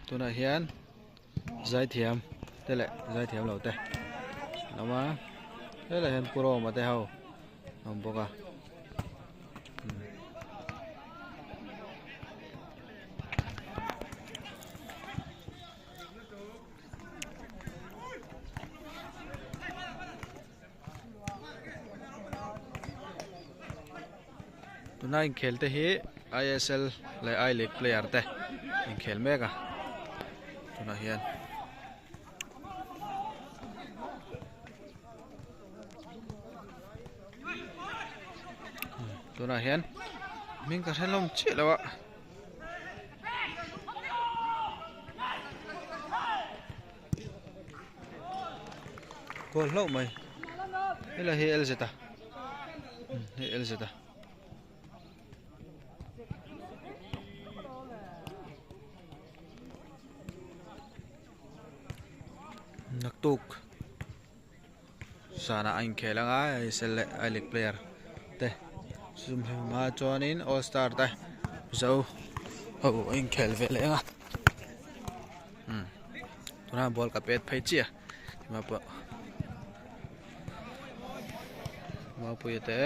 Tunah hian zaithiam te leh zaithiam lo te an awm a helaiah hian pu Roma te ho an awm bawk a. Tuna inkhel te hi ISL leh I league player te inkhel mek a tunah hian. Tunah hian hming ka hre hlawm chiah lo a. Goal hlauh mai helai hi LZ a hei LZ a naktuk sana a inkhel anga ISL leh I league player te zum hma chuanin all star te zo ho a inkhel ve leh anga. Tuna ball ka pet phei chiah a ema pawh Mapuia te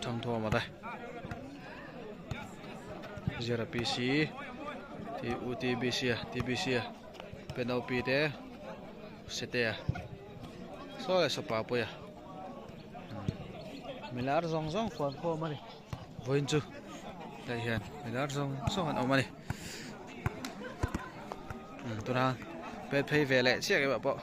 Thangthuama te Zira PC T U T B C a T B C a Pen O P te Setea saw leh sawpa puia milar zawng zawng fuan khawm a ni. Vawiin chu tlai hian milar zawng zawng an awm a ni tuna pet phei ve leh chiah keimah pawh.